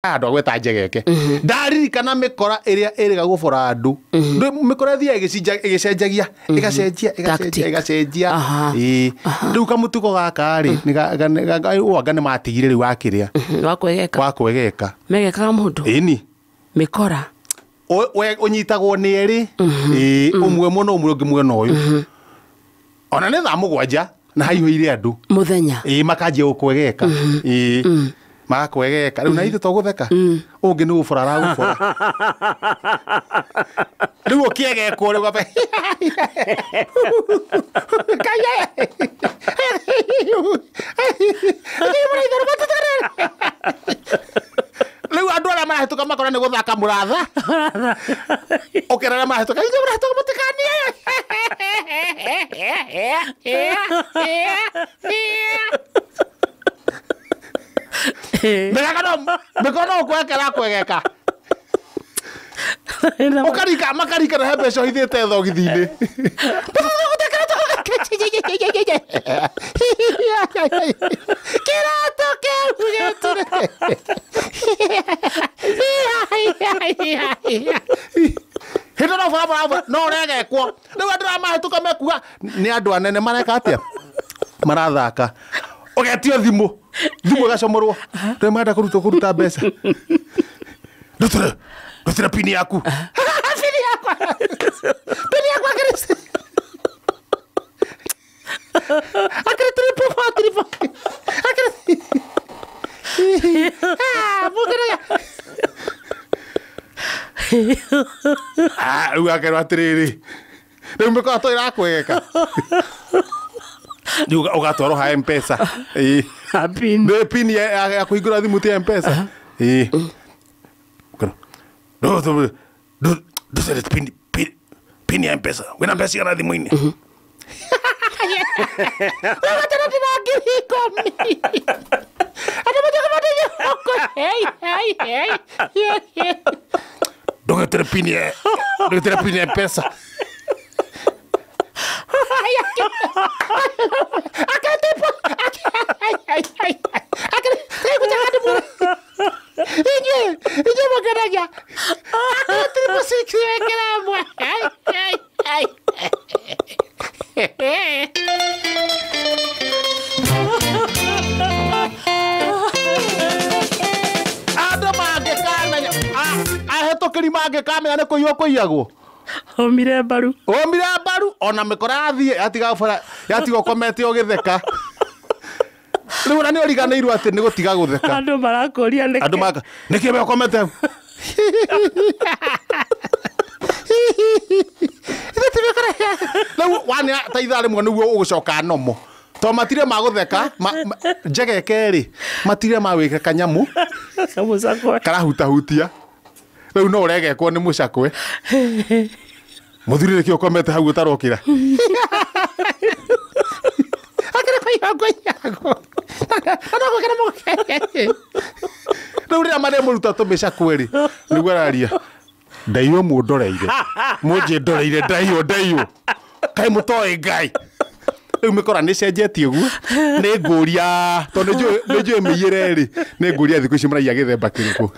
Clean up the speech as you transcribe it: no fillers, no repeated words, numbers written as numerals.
Andũ agweta njegeke ndaririkana mĩkora ĩrĩa ĩrĩga gũbora andũ. Mĩkora ĩthiaga ĩgĩcenjagia, ĩgacenjia, ĩgacenjia, Tactic. ĩgacenjia. Aha. Ĩĩ, rĩu kamũtugo gaka rĩ, wanga nĩ matigire rĩu wakĩrĩa Wa kwegeka. Wa kwegeka. Megekaga mũndũ. Ĩni. Mĩkora. Ũnyitagwo nĩ erĩ. Ĩĩ, ũmwe mwena ũmwe, ũngĩ mwena ũyũ, ona nĩ thaa 7 na haihũire andũ. Mũthenya. Ĩĩ, makanjia gũkwegeka. Ĩĩ, magakwegeka rĩu na ithe to gũtheka, ũngĩ nĩ gũbora aragũbora rĩu ũkĩegekwo rĩu gabe rĩu andũ arĩa marahĩtũka makora nĩ gũthaka mũratha ũkera arĩa marahĩtũka, inyuĩ mũrahĩtũka mũtikanie. Mĩgaka no mĩkora no kwekera kwegeka ũkarika makarika na he mbeca ũhithĩte thogithi-inĩ. Kĩratũ kĩu gĩture hĩndĩ no barabara no ũregekwo rĩu andũ arĩa mahĩtũka mekuga nĩ andũ anene mareka atĩa, marathaka. Ũgetio thimũ, thimũ ĩgacomorwo rĩu marenda kũrutwo kũruta mbeca. Ndutĩre, ndutĩre pini yaku, pini yakwa, pini yakwa akĩrĩ akĩrĩ 444 triple akĩrĩ. Ah, mũkĩrĩa. Ah, rĩu akerwo atĩrĩrĩ, rĩu mĩkora to ĩrakwegeka rĩu ũgatwarwo ha Mpesa. Ĩĩ. Pin. Nĩ pini ya kũhingũra thimũ ti Mpesa. Ĩĩ. Ndũcere pini, pini ya Mpesa. Wĩna mbeca cigana thimũ-inĩ? Ũgatara ndĩna 10,000. Andũ matũka mateithio. Hei, hei, hei. Ndũgetere pini ya, ndũgetere pini ya Mpesa. Inyuĩ mũkenagia akĩrĩ 666 wekĩra ĩmwe. Hei, hei, hei. Andũ mangĩkamenya, ahĩtũkĩri mangĩkamenya nĩ kũiywo kũiyagwo. Omire mbaru. Omire mbaru ona mĩkora yathiĩ yatiga bara yatiga ũkomete ũgĩtheka rĩu ona nĩ ũriganĩirwo atĩ nĩ gũtiga gũtheka. Andũ marakũria nĩkĩ. Andũ maka nĩkĩ we ũkomete hau? Ithe ti mĩkora. Rĩu wania ta ithaa rĩmwe nĩguo ũgũcoka nomo to matire ma gũtheka njegeke rĩ, matire ma gwĩka kanyamũ. Kamũcakwe. Karahutahutia rĩu no ũregekwo nĩ mũcakwe. Mũthuri, nĩkĩ ũkomete hau ũtarokĩra? Akĩrĩ kũiywo kũiyagwo na no gũkĩra mũke. Rĩu rĩrĩa marĩa mũruta tũmĩcakwe rĩ, nĩguo araria ndaiywo, mũndoreire, mũnjĩ ndoreire, ndaiywo, ndaiywo, kaĩ mũtoĩ Ngai. Rĩu mĩkora nĩ cenjetie ũguo nĩ ngũria tondũ nĩ njũĩ mĩiyĩre rĩ, nĩ ngũria thikũ ici maraiya gĩthemba kĩrĩkũ.